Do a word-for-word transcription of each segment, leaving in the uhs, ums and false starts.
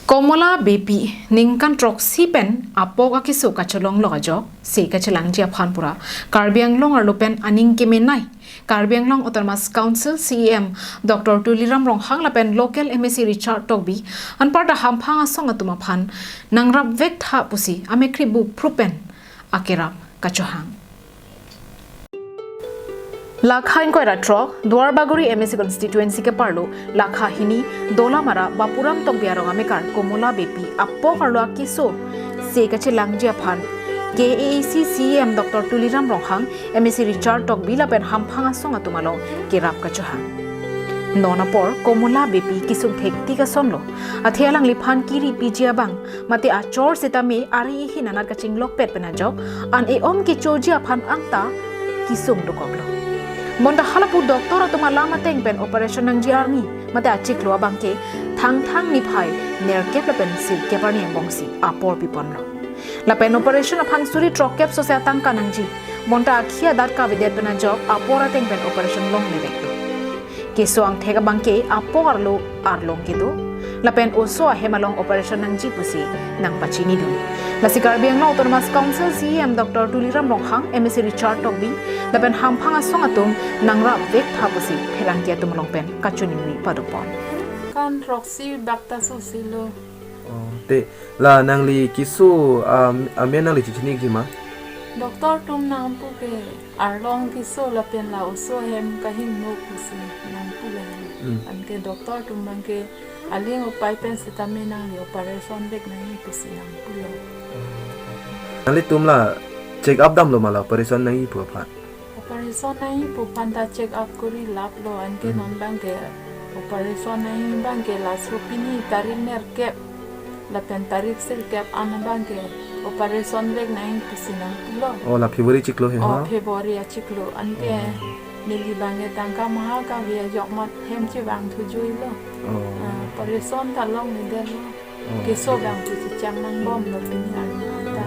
Komola Beypi ningkan throksi pen apok akeso kacholonglok ajok se kachelangji aphan pura Karbi Anglong arlo pen aning kemenei Karbi Anglong Autonomous Council C E M Doctor Tuliram Ronghang lapen local M A C Richard Tokbi anparta hamphang asong atum aphan nangrapvek tha pusi amekhri buprup pen akerap kachohang. Lakha ingkoi ra throk, Duarbagori M A C constituency keparlo, lakha hini, Dolamara, Bapuram Tokbi arong amekar, Komola Beypi, apok arlo akeso se kachelangji aphan, K A A C C E M Doctor Tuliram Ronghang, M A C Richard Tokbi lapen hamphang asong atum along kerap kachohang. Non apor, Komola Beypi kesung thektik asonlo, athe alangliphan kiri piji abang, mate achor setame ari ihin anat kachinglokpet pen ajok, an e-om kechoji aphan anta kesung dokoklo. Bonta halapu doctor atum alam ateng pen operation nangji arni, mate achiklo abangke Thangthang niphai nerkep lapen sirkep arni angbongsi apor piponlo. Lapen operation aphan suri throkkep sose atangka nangji, bonta akhi adat kavedet pen ajok apor ateng pen operation longleveklo. Keso angthek abangke apok arlo arlong kedo lapen oso ahem along operation nangji pusi nangpachinidun. Lasi Karbi Anglong Autonomous Council C E M Doctor Tuliram Ronghang, M A C Richard Tokbi lapen hamphang asong atum nangrapvek tha pusi pherangke atum along pen kachiningri padopon. Kan throksi bak ta sosilo. Oh, te la nangli keso, um, amen nangli chechiniji ma? Doctor atum nangpu ke arlong keso lapen la oso ahem kahingno pusi nangpulo. Hmm. Anke doctor atum abangke aling upai pen setame nangli operation vek nangji pusi nangpulo. Nanglitum la check up damlo ma la operation nangji pu aphan? Operation nangji pu aphan ta check up kori laplo, anke Hmm. non abangke operation nangji abangke laso pini tarik nerkep lapen tarik sirkep an abangke operation vek nangji pusi nangpulo. Oh, la February chiklo he, Oh, ha? February achiklo, anke Oh. neli abangke tangka maha kave ajok mat hem chevang thujuilo. Oh. Ah, operation ta longledetlo. Oh. Keso abang si chechang nangbomlo pini arni ta.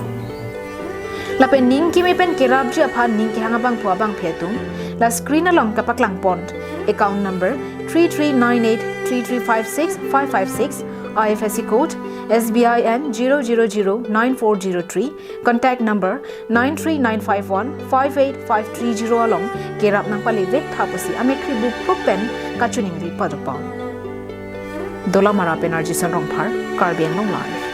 Lapen ning keme pen kerapji aphan ning kehang abangphu abangphi atum, la screen along kapaklangpon, account number three three nine eight three three five six five five six, I F S C code, S B I N zero zero zero nine four zero three, contact number nine three nine five one five eight five three zero along kerap nangpalevek tha pusi amekhri buprup pen kachiningri padopon. Dolamara pen R J Sonrongphar, Karbi Anglong Live.